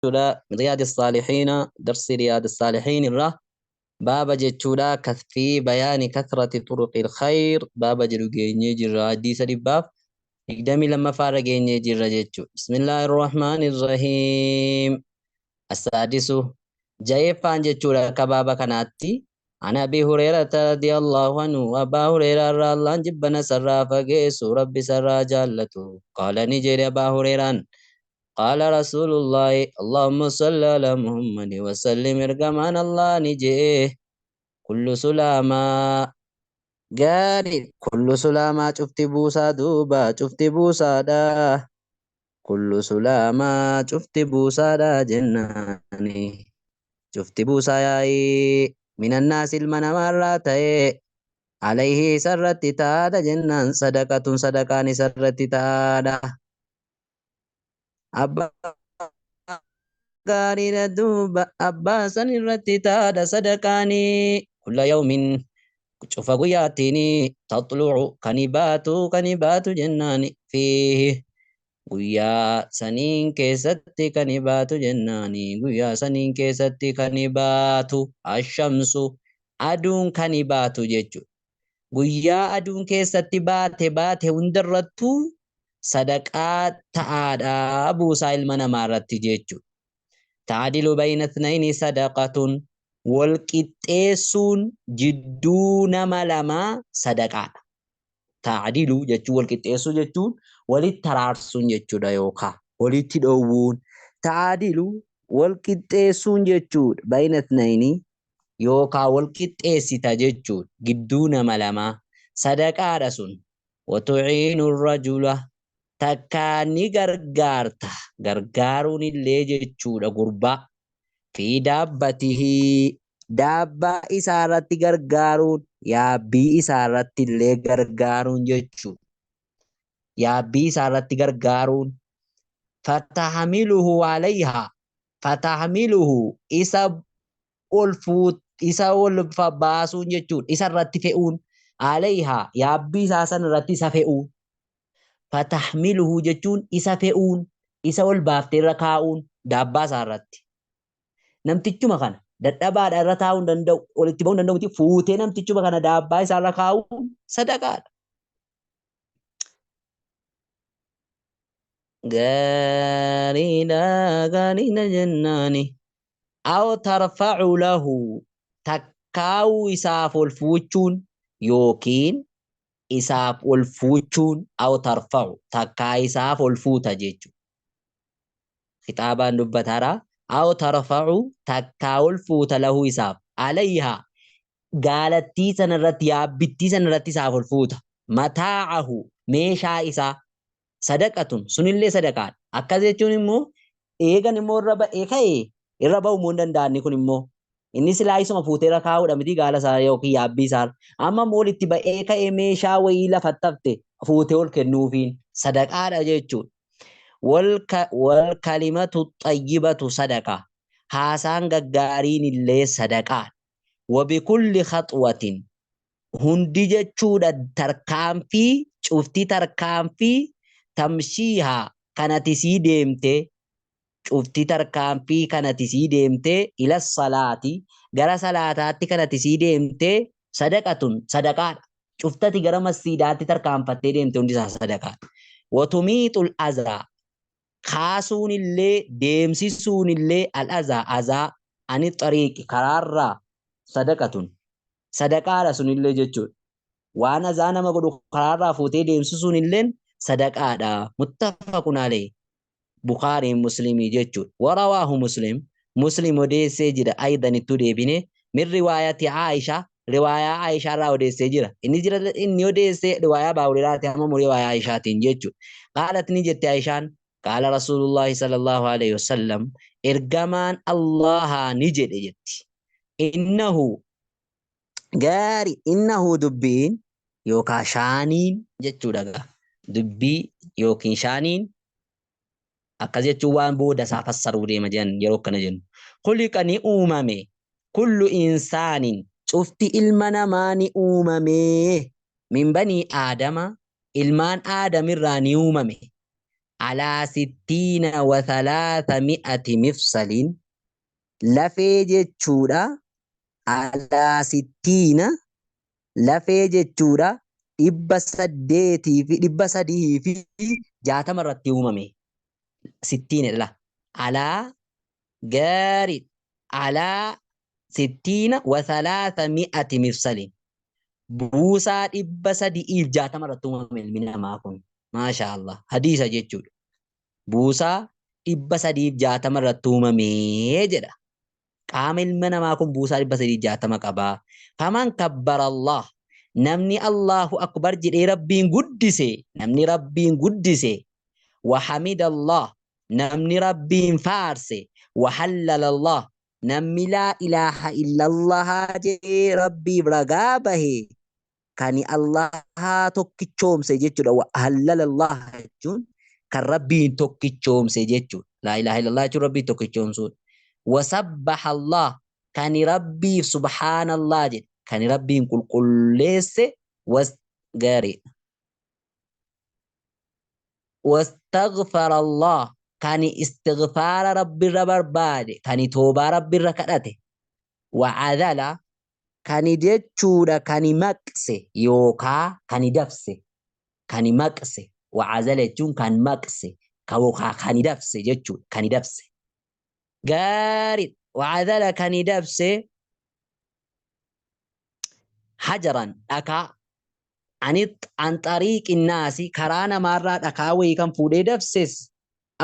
Jechuudha Riyaadi Saalihiina, darsi Riyaadi Saalihiin irraa baaba jechuudha fi bayaani kathrati turuqil khayr baaba jedhu geenyee jirra. Hadiisa 122ffaa irra geenyee jirra jechuudha. Bismillaahi Rahmaani Rahiim. Asaadisu, jaheeffaan jechuudha akka baaba kanaatti. An Abi Hurayrata radiyallahu anhu, Abbaa Hureyraa irraa Allaan jibbana sarraa fageessu, Rabbi sarraa jaallatu. Qaala, ni jedhe Abbaa Hureyraan, qaala Rasuulullaahi, Allahumma salli ala Muhammadi wa sallim, ergamaan Allah ni jedhe, kullu sulaamaa gaari, kullu sulaamaa cufti buusaa, duuba cufti buusaadha, kullu sulaamaa cufti buusaadha jennaani, cufti buusaa yaa'ii, minannaas ilma namaarraa ta'ee, alayhi isarratti ta'aadha jennaan, sadaqatun sadaqaan isarratti ta'aadha. Abbaa gaariidha duuba, abbaa san irratti ta'aadha sadaqaanii, kulla yawmin cufa guyyaattiin, taxlucu kani baatu, kani baatu jennaani, fiihi guyyaa saniin keessatti kani baatu jennaani, guyyaa saniin keessatti kani baatu, ashamsu aduun kani baatu jechuudha. Guyyaa aduun keessatti baate baate hundarrattuu sadaqaa ta'aadha buusaa ilma namaa irratti jechuudha. Ta'adilu bayna ithnayni sadaqatun, wal qixxeessuun jidduu nama lamaa sadaqaadha. Ta'adilu jechuun wal qixxeessuu jechuun walitti araarsuun jechuudha yookaan walitti dhoowwuun. Ta'adilu wal qixxeessuun jechuudha, bayna ithnayni yookaan wal qixxeessita jechuudha gidduu nama lamaa sadaqaadha sun. Watuciinu rajula, takkaa ni gargaarta, gargaaruun illee jechuudha, gurbaa fi daabbatihi daabbaa isaa irratti gargaaruun, yaabbii isaa irratti illee gargaaruun jechuudha, yaabbii isaa irratti gargaaruun, fatahmiluhu alayhaa, fatahmiluhu isa ol fuut, isa ol baasuun jechuudha, isa irratti fe'uun, alayhaa yaabbii isaa san irratti isa fe'uun, fatahmiluhu jechuun isa fe'uun, isa ol baaftee irra kaa'uun daabbaa isaa irratti. Namtichuma kana dadhabaadha, irra taa'uu hin danda'u, walitti ba'uu hin danda'u miti, fuutee namtichuma kana daabbaa isaa irra kaa'uun sadaqaadha. Gaariidha, gaariidha jennaani. Aw tarfa'u lahu, takkaa'uu isaaf ol fuuchuun yookiin isaaf ol fuuchuun, aw tarfa'u takkaa isaaf ol fuuta jechuudha. Kitaabaan dubbataara. Aw tarfa'u takkaa ol fuuta, lahu isaaf, alayhaa gaalattii sana irratti, yaabbittii sana irratti isaaf ol fuuta. Mataa'ahu meeshaa isaa, sadaqatun sunillee sadaqaadha. Akkas jechuun immoo eegan immoo irra ba'ee ka'e, irra ba'u immoo hin danda'anni kun immoo inni silaa isuma fuutee irra kaa'uudha miti gaala isaa yookiin yaabbii isaa. Amma immoo walitti ba'ee ka'ee meeshaa wayii lafatti hafte fuutee ol kennuufiin sadaqaadha jechuudha. Wal kalimatu xayyibatu sadaqa. Haasaan gaggaariin illee sadaqaadha. Wabikulli khaxwatin hundi jechuudha tarkaanfii, cufti tarkaanfii, tamshiihaa kanati sii deemte, cufti tarkaanfii kanati sii deemte, ila salaati gara salaataatti kanati sii deemte, sadaqatun sadaqaadha. Cuftati gara masjiidaatti tarkaanfattee deemte hundi isaa sadaqaadha. Watumiixul azaa kaasuun illee, deemsisuun illee, al azaa azaa, ani xariiqi karaarraa, sadaqatun sadaqaadha sunillee jechuudha. Waan azaa nama godhu karaarraa fuutee deemsisuun illeen sadaqaadha. Muttafaqun alayhi. Bukaariin Muslimii jechuudha. Warawaahu Muslim, Muslim odeessee jira, aydan ittuu deebine, min riwaayati Aisha, riwaayaa Aishaa irraa odeessee jira. Inni jira, inni odeesse riwaayaa Abaa Hureyraati, amma immoo riwaayaa Aishaatiin jechuudha. Qaalat ni jette Aishaan, qaala Rasuulullaahi sallallahu alayhi wasallam, ergamaan Allahaa ni jedhe jetti. Innahu gaari, innahu dubbiin yookaa shaaniin jechuudha gaa. Dubbii yookiin shaaniin akkas jechuun waan booda isaa fassaruu deema jedhan yeroo akkana jennu. Khuliqa ni uumame, kullu insaanin cufti ilma namaa ni uumame, min banii aadama ilmaan aadamirraa ni uumame. Alaa sittiina wa thalaatha mi'ati mifsaliin lafee jechuudha. Alaa sittiina lafee jechuudha 800 fi 360 irratti uumame. Sittiina dha. Alaa gaarii alaa sittiina wa thalaatha mi'ati mifsaliin buusaa 360 irratti uumame ilmi namaa kun. Maasha Allah. Hadiisa jechuudha. Buusaa 360 irratti uumame jedha. Qaama ilma namaa kun buusaa 360 qaba. Faman kabbara Allah. Namni Allahu akbar jedhee Rabbiin guddise. Namni Rabbiin guddise. Wa hamida Allah. Namni Rabbiin faarse. Wa hallala Allah. Namni laa ilaaha illallah jedhee Rabbiif ragaa bahe. Kan Allaha tokkichoomse jechuudha. Wa hallala Allah jechuun kan Rabbiin tokkichoomse jechuudha. Laa ilaaha illallah jechuun Rabbiin tokkichoomsuudha. Wa sabbaha Allah kan Rabbiif subhaanallah jedhe kan Rabbiin qulqulleesse was gaarii. Wastaghfara Allah kan istighfaara Rabbirra barbaade kan toobaa Rabbirra kadhate. Wa adala kan jechuudha kan maqse yookaa kan dabse kan maqse wa azala jechuun kan maqse yookaa kan dabse jechuudha kan dabse. Gaarii wa azala kan dabse hajaran dhakaa an xariiqi naasi karaa namaarraa dhakaa wayii kan fuudhee dabses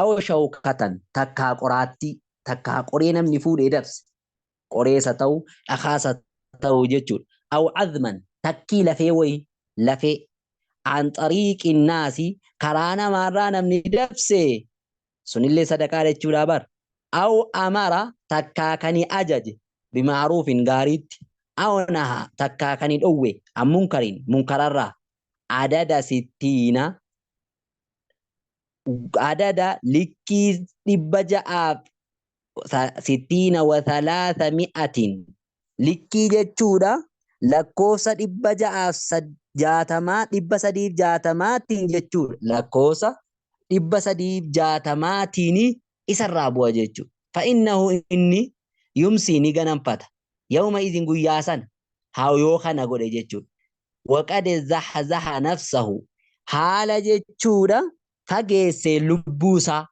aw shawkatan takkaa qoraattii takkaa qoree namni fuudhee dabse qoreessa ta'u dhakaasa ta'u jechuudha. Aw azman takkii lafee wayii lafee an xariiqi naasi karaa namaarraa namni dabse sunillee sadaqaa jechuudha bar. Aw amara takkaa kani ajaje bima'ruufin gaariitti aw naha takkaa kani dhowwe an munkariin munkararraa adada sittiina adada likkii 660 wa thalaatha mi'atin likkii jechuudha lakkoofsa 660 360 jechuudha lakkoofsa 360 isarraa bu'a jechuudha. Fa'innahu inni yumsii ni ganamfata. Yawma idin guyyaa sana haa yoo kana godhe jechuudha. Waqad zahazaha nafsahu haala jechuudha fageessee lubbuusaa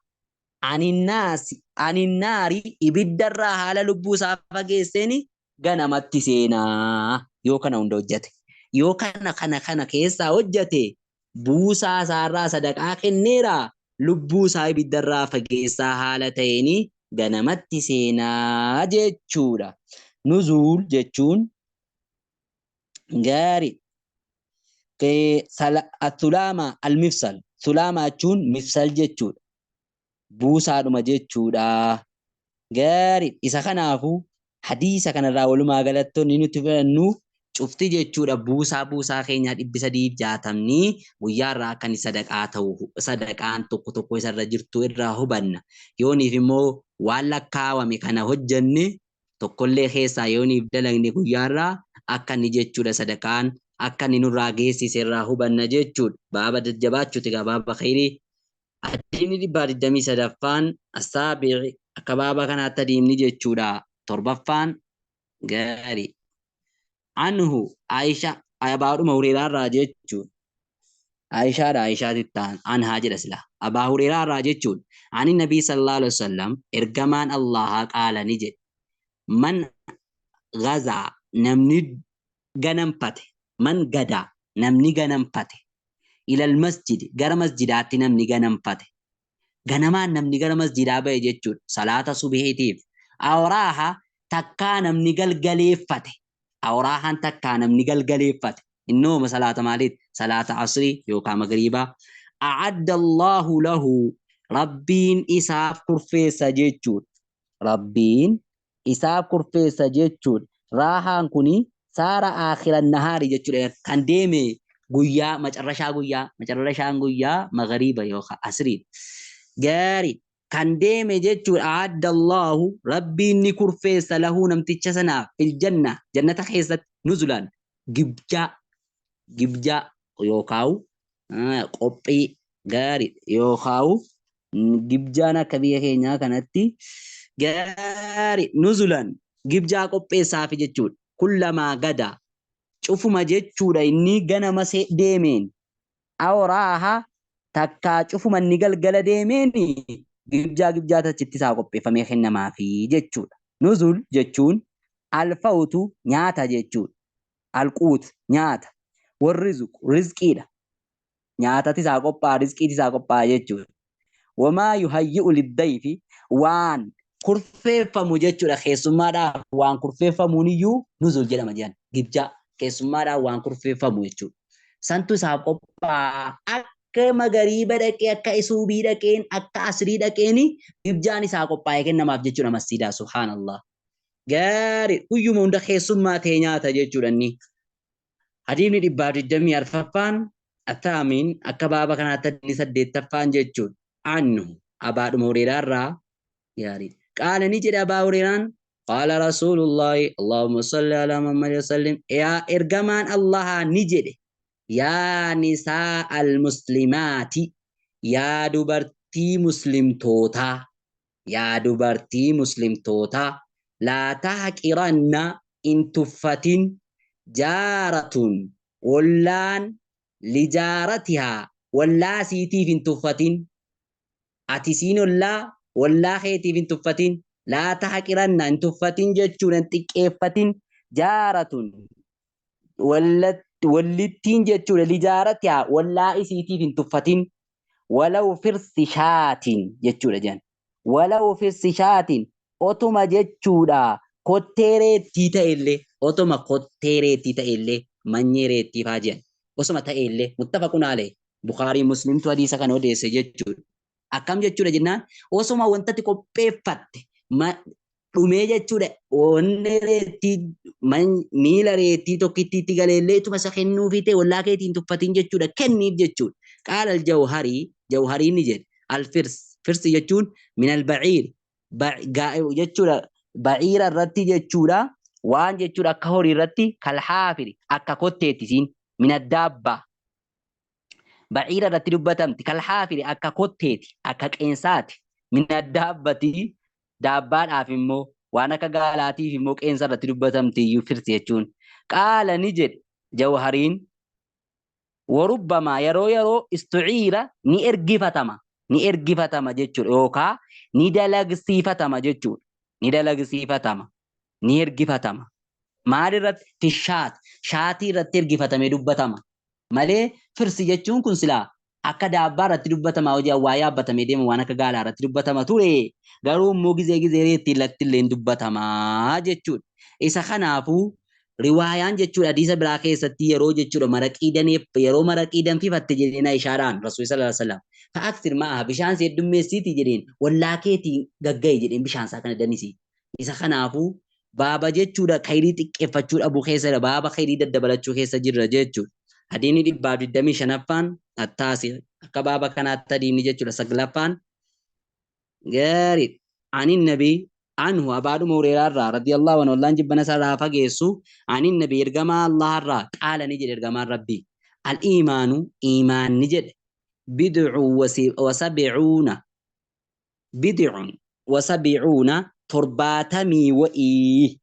aninnaari ibiddarraa haala lubbuusaa fageesseeni ganamatti seenaa yoo kana hunda hojjate. Yoo kana kana kana keessaa hojjate buusaa isaarraa sadaqaa kenneera lubbuusaa ibiddarraa fageessaa haala ta'een ganamatti seenaa jechuudha. Nuzuul jechuun gaarii. Sulaama al-mifsal. Sulaama jechuun mifsal jechuudha. Buusaadhuma jechuudha. Gaarii. Isa kanaafuu hadiisa kanarraa walumaa galatti wanni nuti fudhannu cufti jechuudha buusaa buusaa keenyaa 360 guyyaarraa akka inni sadaqaa ta'u sadaqaan tokko tokko isarra jirtu irraa hubanna. Yooniif immoo waan lakkaawame kana hojjenne tokkollee keessaa yooniif dalagne guyyaarraa akka inni jechuudha sadaqaan akka inni nurraa geessise irraa hubanna jechuudha. Baaba jajjabaachuuti egaa baaba khayrii. Adiimni 123ffaan assaabi'i akka baaba kanaatti adiimni jechuudha. Torbaffaan gaarii. Anhu Aisha abaadhuma Hureeraarraa jechuudha. Aishaadha Aishaatti ta'an anhaa jedha sila. Abaa Hureeraarraa jechuudha. Ani Nabii sallallahu alaihi wasallam ergamaan Allahaa qaala ni jedhe. Man gazaa namni ganamfate man gadaa namni ganamfate ilal masjidi gara masjidaatti namni ganamfate ganamaan namni gara masjidaa ba'e jechuudha salaata subihiitiif awraaha takkaa namni galgaleeffate awraahaan takkaa namni galgaleeffate innooma salaata maaliit salaata asrii yookaan magriibaa a'adda Allahu lahu Rabbiin isaaf kurfeessa jechuudha Rabbiin isaaf kurfeessa jechuudha raahaan kuni saara aakhiran nahaari jechuudha kan deeme guyyaa macarrashaa guyyaa macarrashaan guyyaa magariiba yookaan asrii gaarii kan deeme jechuudha a'adda Allahu Rabbiin ni kurfeessa lahuu namticha sanaaf fil janna jannata keessatti nuzulan gibjaa gibjaa yookaan qophii gaarii yookaan Gibjaan akka biyya keenyaa kanatti gaarii nuzulan gibjaa qopheessaafi jechuudha. Kullamaa gada cufuma jechuudha inni ganama deemeen awraaha takkaa cufuma inni galgala deemeen gibjaa gibjaa achitti isaa qopheeffamee kennamaafi jechuudha. Nuzul jechuun alfawtu nyaata jechuudha. Alquut nyaata. Warrizuq rizqiidha. Nyaatati isaa qophaa'a, rizqiiti isaa qophaa'a jechuudha. Wamaa yuhayyi'u liddayfi waan kurfeeffamu jechuudha. Keessummaadhaaf waan kurfeeffamuun iyyuu nuzul jedhama jedhan. Gibjaa keessummaadhaaf waan kurfeeffamu jechuudha. Santu isaaf qophaa'a. Akka magariiba dhaqee, akka isuubii dhaqeen, akka asrii dhaqeen gibjaan isaa qophaa'ee kennamaaf jechuudha masjiidaa. Subhaanallah. Gaarii guyyuma hunda keessummaa ta'e nyaata jechuudha inni. Hadiifni 124ffaan attaamiin akka baaba kanaatti hadiifni 8ffaan jechuudha. Annu abaadhuma Hureeraarraa gaarii. Qaala ni jedhe Abaa Hureeraan qaala Rasuulullaahi Allahumma salli alaa Muhammad wa sallim yaa ergamaan Allahaa ni jedhe yaa nisaa al-muslimaati yaa dubartii muslimtootaa yaa dubartii muslimtootaa laa tahqiranna in tuffatin jaaratun wallaan lijaaratihaa wallaa siitiif hin tuffatin ati siin ollaa wallaa keetiif hin tuffatin laa tahqiranna hin tuffatin jechuun hin xiqqeeffatin jaaratun wallittiin jechuudha lijaaratihaa wallaa isiitiif hin tuffatin walaw firsi shaatiin jechuudha jedhan walaw firsi shaatiin otuma jechuudha kottee reettii ta'ellee otuma kottee reettii ta'ellee manyee reettii faa jedhan osuma ta'ellee muttafaqun alayhi Bukhaarii Muslimtu hadiisa kana odeesse jechuudha. Akkam jechuudha jennaan osuma wantatti qopheeffatte dhumee jechuudha onnee reettii miila reettii tokkittiitti galeellee ituma isa kennuufii ta'e wallaa keetiin tuffatin jechuudha kenniif jechuudha. Qaala al-jawharii jawharii ni jedhe al-firs firsi jechuun min al-baciir jechuudha baciira irratti jechuudha waan jechuudha akka horii irratti kalhaafiri akka kotteetti siin min addaabbaa baciira irratti dubbatamti kalhaafiri akka kotteeti akka qeensaati min addaabbati daabbaadhaaf immoo waan akka gaalaatiif immoo qeensa irratti dubbatamti iyyuu firsi jechuun qaala ni jedhe jawhariin warubbamaa yeroo yeroo istuciira ni ergifatama jechuudha yookaa ni dalagsiifatama jechuudha ni dalagsiifatama ni ergifatama maal irratti fishaat shaatii irratti ergifatamee dubbatama malee firsi jechuun kun silaa akka daabbaa irratti dubbatama hojii waa yaabbatamee deema waan akka gaalaa irratti dubbatama ture garuu immoo gizee gizee reettii irratti illee dubbatama jechuudha. Isa kanaafuu riwaayaan jechuudha hadiisa biraa keessatti yeroo jechuudha maraqii daneef yeroo maraqii danfifatte jedheen Aishaadhaan Rasuulli sallallahu alaihi wasallam fa'aksir ma'a bishaan si heddummeessiiti jedheen wallaa keetiin gagga'i jedheen bishaan isaa kana danisi. Isa kanaafuu baaba jechuudha khayrii xiqqeeffachuu dhabuu keessa jira baaba khayrii daddabalachuu keessa jirra jechuudha. Hadiisni 125ffaan attaasi akka baaba kanaatti hadiisni jechuudha 9ffaan gaarii ani nabii anhu abaadhuma Hureeraarraa radiyallahu anhu wallaan jibbana isaa fageessu ani nabii ergamaa Allaharraa qaala ni jedhe ergamaan Rabbii al-iimaanu iimaanni jedhe bid'u wa sab'uuna bid'un wa sab'uuna 70 wa'ii.